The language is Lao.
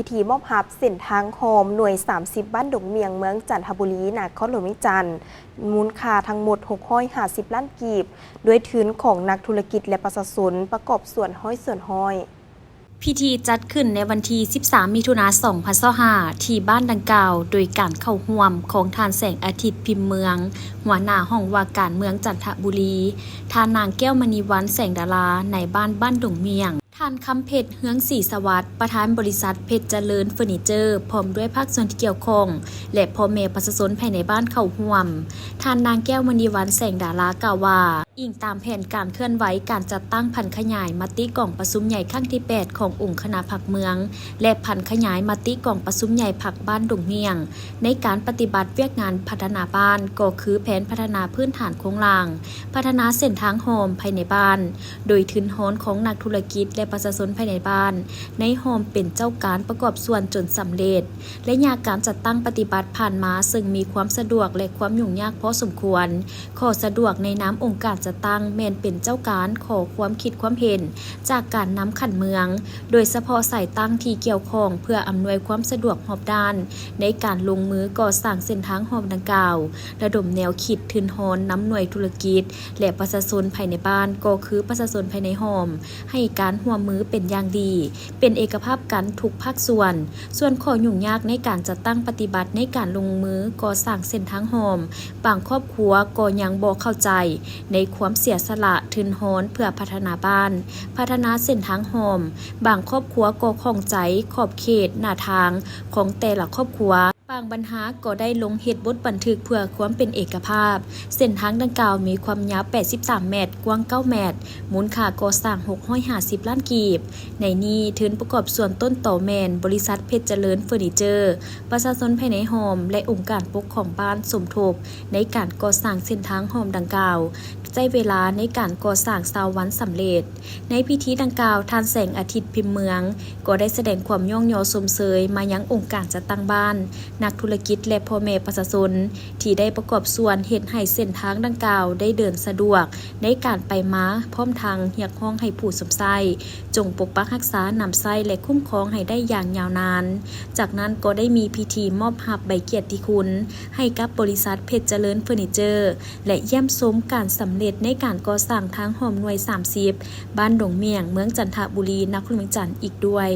ທີ່ມອບຮັບເສັ້ນທາງຮ່ອມໜ່ວຍສາມສິບ ບ້ານດົງໝ້ຽງ ເມືອງຈັນທະບູລີ ນະຄອນຫຼວງວຽງຈັນ ມູນຄ່າທັງໝົດຫົກຮ້ອຍຫ້າສິບລ້ານກີບ ດ້ວຍທຶນຂອງນັກທຸລະກິດ ແລະ ປະຊາຊົນປະກອບສ່ວນຮ້ອຍສ່ວນຮ້ອຍ. ພິທີຈັດຂຶ້ນໃນວັນທີສິບສາມ ມິຖຸນາ ສອງພັນຊາວຫ້າ ທີ່ບ້ານດັ່ງກ່າວ ໂດຍການເຂົ້າຮ່ວມຂອງທ່ານ ແສງອາທິດ ພິມເມືອງ ຫົວໜ້າຫ້ອງວ່າການເມືອງຈັນທະບູລີ, ທ່ານນາງ ແກ້ວມະນີວັນ ແສງດາລາ ນາຍບ້ານບ້ານດົງໝ້ຽງ, ທ່ານ ຄຳເພັດ ເຮືອງສີສະຫວັດ ປະທານບໍລິສັດເພັດຈະເລີນເຟີນີເຈີ ພ້ອມດ້ວຍພາກສ່ວນທີ່ກ່ຽວຂ້ອງ ແລະ ພໍ່ແມ່ປະຊາຊົນພາຍໃນບ້ານເຂົ້າຮ່ວມ. ທ່ານນາງ ແກ້ວມະນີວັນ ແສງດາລາ ກ່າວວ່າ, ອີງຕາມແຜນການເຄື່ອນໄຫວການຈັດຕັ້ງຜັນຂະຫຍາຍມະຕິກອງປະຊຸມໃຫຍ່ຄັ້ງທີແປດ ຂອງອົງຄະນະພັກເມືອງ ແລະ ຜັນຂະຫຍາຍມະຕິກອງປະຊຸມໃຫຍ່ພັກບ້ານດົງໝ້ຽງ ໃນການປະຕິບັດວຽກງານພັດທະນາບ້ານ ກໍຄືແຜນພັດທະນາພື້ນຖານໂຄງລ່າງ, ພັດທະນາເສັ້ນທາງຮ່ອມພາຍໃນບ້ານ, ໂດຍທຶນຮອນຂອງນັກທຸລະກິດ ແລະ ປະຊາຊົນພາຍໃນບ້ານ ໃນຮ່ອມເປັນເຈົ້າການປະກອບສ່ວນຈົນສຳເລັດ. ໄລຍະການຈັດຕັ້ງປະຕິບັດຜ່ານມາເຊິ່ງມີຄວາມສະດວກ ແລະ ຄວາມຫຍຸ້ງຍາກພໍສົມຄວນ. ຂໍ້ສະດວກໃນນາມອົງການຈັດຕັ້ງແມ່ນເປັນເຈົ້າການຂໍຄວາມຄິດຄວາມເຫັນຈາກການນຳຂັ້ນເມືອງ, ໂດຍສະເພາະສາຍຕັ້ງທີ່ກ່ຽວຂ້ອງ ເພື່ອອຳນວຍຄວາມສະດວກຮອບດ້ານໃນການລົງມືກໍ່ສ້າງເສັ້ນທາງຮ່ອມດັ່ງກ່າວ, ລະດົມແນວຄິດທຶນຮອນນຳໜ່ວຍທຸລະກິດ ແລະ ປະຊາຊົນພາຍໃນບ້ານ ກໍຄືປະຊາຊົນພາຍໃນຮ່ອມ ໃຫ້ການຮ່ວມມືເປັນຢ່າງດີ, ເປັນເອກະພາບກັນທຸກພາກສ່ວນ. ສ່ວນຂໍ້ຫຍຸ້ງຍາກໃນການຈັດຕັ້ງປະຕິບັດໃນການລົງມືກໍ່ສ້າງເສັ້ນທາງຮ່ອມ, ບາງຄອບຄົວກໍຍັງບໍ່ເຂົ້າໃຈໃນຄວາມເສຍສະຫຼະທຶນຮອນເພື່ອພັດທະນາບ້ານ, ພັດທະນາເສັ້ນທາງຮ່ອມ, ບາງຄອບຄົວກໍຂ້ອງໃຈຂອບເຂດໜ້າທາງຂອງແຕ່ລະຄອບຄົວ. ບາງບັນຫາກໍໄດ້ລົງເຮັດບົດບັນທຶກເພື່ອຄວາມເປັນເອກະພາບ. ເສັ້ນທາງດັ່ງກ່າວມີຄວາມຍາວແປດສິບສາມແມັດ, ກວ້າງເກົ້າແມັດ, ມູນຄ່າກໍ່ສ້າງຫົກຮ້ອຍຫ້າສິບລ້ານກີບ. ໃນນີ້ທຶນປະກອບສ່ວນຕົ້ນຕໍແມ່ນບໍລິສັດເພັດຈະເລີນເຟີນີເຈີ, ປະຊາຊົນພາຍໃນຮ່ອມ ແລະ ອົງການປົກຄອງບ້ານສົມທົບໃນການກໍ່ສ້າງເສັ້ນທາງຮ່ອມດັ່ງກ່າວ, ໃຊ້ເວລາໃນການກໍ່ສ້າງຊາວວັນສຳເລັດ. ໃນພິທີດັ່ງກ່າວ, ທ່ານ ແສງອາທິດ ພິມເມືອງ ກໍໄດ້ສະແດງຄວາມຍ້ອງຍໍຊົມເຊີຍມາຍັງອົງການຈັດຕັ້ງບ້ານ, ນັກທຸລະກິດ ແລະ ພໍ່ແມ່ປະຊາຊົນ ທີ່ໄດ້ປະກອບສ່ວນເຮັດໃຫ້ເສັ້ນທາງດັ່ງກ່າວໄດ້ເດີນສະດວກໃນການໄປມາ, ພ້ອມທັງຮຽກຮ້ອງໃຫ້ຜູ້ຊົມໃຊ້ ຈົ່ງປົກປັກຮັກສາ, ນຳໃຊ້ ແລະ ຄຸ້ມຄອງໃຫ້ໄດ້ຢ່າງຍາວນານ. ຈາກນັ້ນກໍໄດ້ມີພິທີມອບຮັບໃບກຽດຕິຄຸນໃຫ້ກັບບໍລິສັດເພັດຈະເລີນເຟີນີເຈີ ແລະ ຢ້ຽມຊົມການສຳເລັດໃນການກໍ່ສ້າງທາງຮ່ອມໜ່ວຍສາມສິບ ບ້ານດົງໝ້ຽງ ເມືອງຈັນທະບູລີ ນະຄອນຫຼວງວຽງຈັນອີກດ້ວຍ.